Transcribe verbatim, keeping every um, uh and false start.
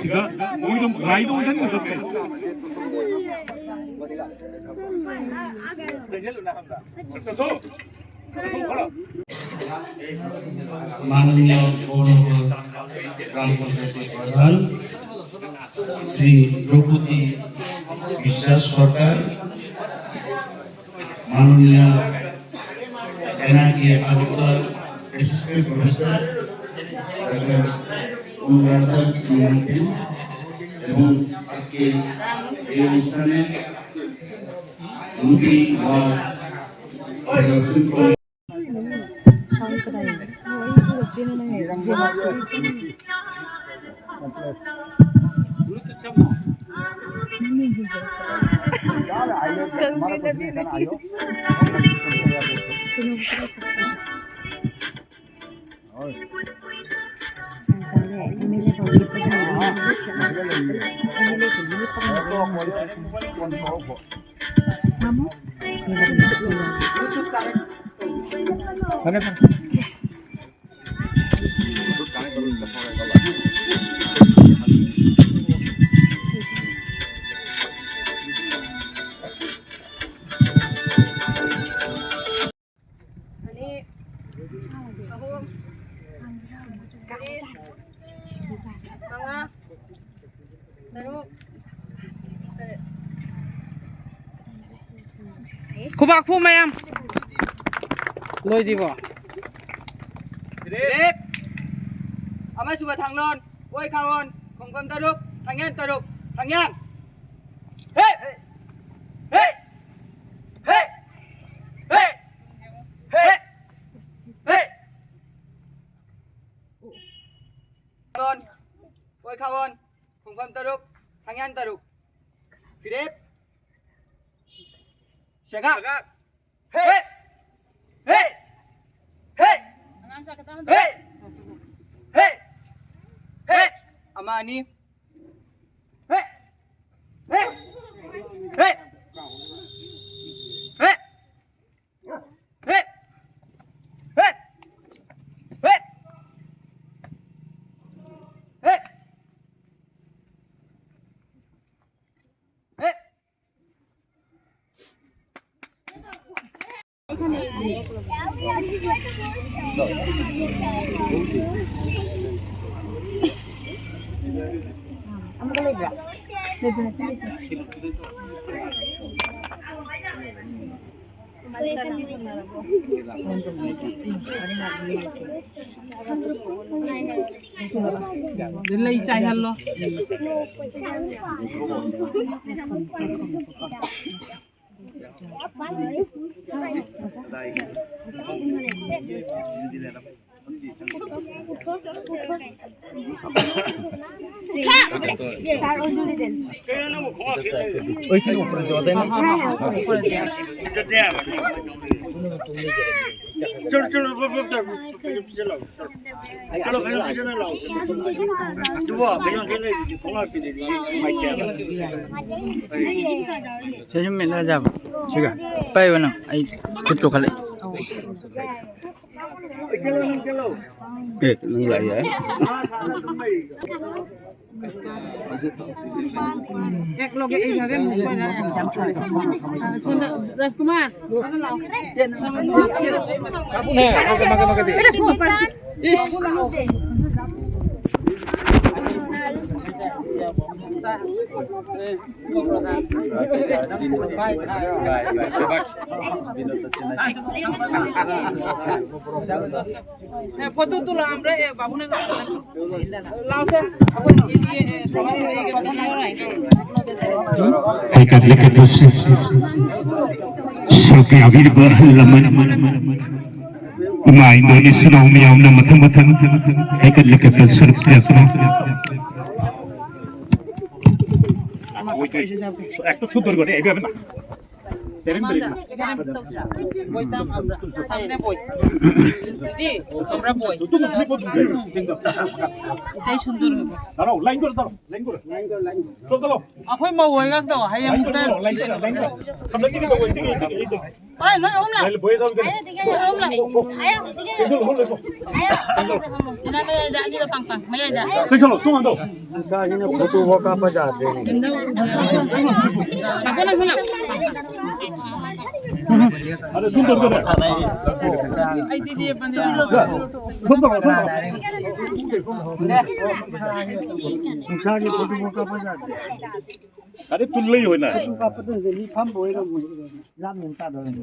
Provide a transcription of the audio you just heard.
ꯁꯤꯗ ꯃꯣꯏꯗꯣ ꯂꯥꯏꯗꯣ ꯑꯣꯟꯁꯤꯟꯒꯗꯕꯅꯦ꯫ माननीय पूर्व ग्राम पंचायत प्रधान श्री द्रौपदी विश्वास सरकार, माननीय NRT Agartala assistant professor doctor Anuradha Chandramohan এবং আজকে এই অনুষ্ঠানে মুক্তি বা ꯑꯅꯤ, ꯑꯍꯨꯝ, ꯃꯔꯤ, ꯃꯉꯥ, ꯇꯔꯨꯛ, ꯇꯔꯦꯠ꯫ ꯈꯨꯕꯥꯛ ꯈꯨ ꯃꯌꯥꯝ꯫ ꯂꯣꯏꯗ꯭ꯔꯤꯕꯣ? ꯔꯦꯞ꯫ ꯑꯃꯁꯨꯕ ꯊꯥꯡꯂꯣꯟ, ꯑꯣꯏ ꯈꯥꯋꯣꯟ, ꯈꯣꯡꯐꯝ ꯇꯔꯨꯛ, ꯊꯥꯡꯌꯥꯟ ꯇꯔꯨꯛ, ꯊꯥꯡꯌꯥꯟ꯫ ꯍꯦ! ꯍꯦ! ꯍꯦ! ꯍꯦ! ꯍꯦ! ꯍꯦ! ꯈꯥꯋꯣꯟ, ꯑꯣꯏ ꯈꯥꯋꯣꯟ, ꯈꯣꯡꯐꯝ ꯇꯔꯨꯛ, ꯊꯥꯡꯌꯥꯟ ꯇꯔꯨꯛ꯫ ꯐꯤꯔꯦꯞ꯫ ꯁꯦꯒꯥ꯫ ꯁꯦꯒꯥ꯫ ꯍꯦ! ꯍꯦ! ꯍꯦ! ꯑꯉꯥꯡ ꯆꯥꯛ ꯈꯛꯇ ꯍꯟꯗꯣꯛ꯫ ꯍꯦ! ꯍꯦ! ꯍꯦ! ꯑꯃ, ꯑꯅꯤ꯫ ꯍꯦ! ꯍꯦ! ꯍꯦ! ꯍꯦ! ꯍꯦ! ꯍꯦ! ꯂꯩ ꯆꯥꯏꯍꯜꯂꯣ꯫ ꯆꯠꯂꯣ, ꯐꯖꯅ ꯐꯖꯅ ꯂꯥꯛꯑꯣ꯫ ꯑꯗꯨꯕꯨ ꯐꯖꯅ ꯐꯖꯅ ꯂꯩꯔꯤꯗꯤ ꯈꯣꯡꯂꯥꯛꯁꯤꯗꯤ ꯃꯥꯏ ꯀꯌꯥ ꯁꯦ ꯁꯨꯝ ꯃꯦꯠꯂ ꯆꯥꯕ꯫ ꯁꯤꯒ ꯄꯥꯏꯌꯣ ꯅꯪ, ꯑꯩ ꯈꯨꯠ ꯆꯣꯛꯈꯠꯂꯛꯑꯦ꯫ ꯆꯠꯂꯣ, ꯅꯪ ꯆꯠꯂꯣ꯫ ꯑꯦ, ꯅꯪ ꯂꯥꯛꯑꯦ꯫ ꯁꯣꯝꯗ ꯔꯥꯖꯀꯨꯃꯥꯔ, ꯁꯣꯝꯗ ꯂꯥꯛꯑꯣ꯫ Photo two ꯂꯥꯛꯑꯝꯕ꯭ꯔꯥ? ꯑꯦ, ꯕꯥꯕꯨꯅ ꯂꯥꯛꯑꯝꯕ꯭ꯔꯥ? ꯂꯥꯛꯑꯣꯁꯦ꯫ ꯍꯥꯏꯀꯠꯂꯛꯀꯗꯧꯁꯤ ꯁꯔꯨꯛ ꯌꯥꯕꯤꯔꯤꯕ ꯑꯍꯜ ꯂꯃꯟ, ꯏꯃꯥ ꯏꯟꯗꯣꯜ ꯏꯆꯤꯟ ꯏꯅꯥꯎ ꯃꯌꯥꯝꯅ ꯃꯊꯪ ꯃꯊꯪ ꯍꯥꯏꯀꯠꯂꯛꯀꯗꯧ ꯁꯔꯨꯛ ꯌꯥꯕꯤꯔꯤꯕ একটা সুন্দর করে এইভাবে না। বইতাম আমরা। সামনে বই। দি, আমরা বই। এটাই সুন্দর হবে। দাঁড়াও, লাইন করে দাঁড়াও, লাইন করে। চল, দাঁড়াও। ꯑꯩꯈꯣꯏ ꯃꯧ ꯑꯣꯏꯒꯗꯧ ꯍꯌꯦꯡ꯫ ꯂꯥꯏꯟ করে দাঁড়ꯥও, লাইন করে, লাইন করে। সামনের দিকে যাও, এইদিকে, এইদিকে, এইদিকে। ꯂꯥꯏꯟ বয়ে যাও, এইদিকে। এই যে, হলো, হলো। এই যে, হলো। এই চলো, তোমার দাও। Ako na, ako na. ꯑꯗ ꯁꯨꯝ ꯇꯧꯗꯣꯏꯅꯦ꯫ ꯁꯨꯝ ꯇꯧꯔꯣ, ꯁꯨꯝ ꯇꯧꯔꯣ꯫ ꯅꯨꯡꯁꯥꯒꯤ ꯐꯣꯇꯣ ꯀꯥꯞꯄ ꯌꯥꯗꯦ꯫ ꯑꯗꯩ ꯄꯨꯜ ꯂꯩ ꯍꯣꯏꯅ꯫ ꯐꯣꯇꯣ ꯀꯥꯞꯄꯗꯨꯅꯗꯤ ꯃꯤ ꯐꯝꯕ ꯑꯣꯏꯔꯝꯃꯣꯏ꯫ ꯌꯥꯝ ꯃꯦꯟ ꯇꯥꯗꯕꯅꯤ꯫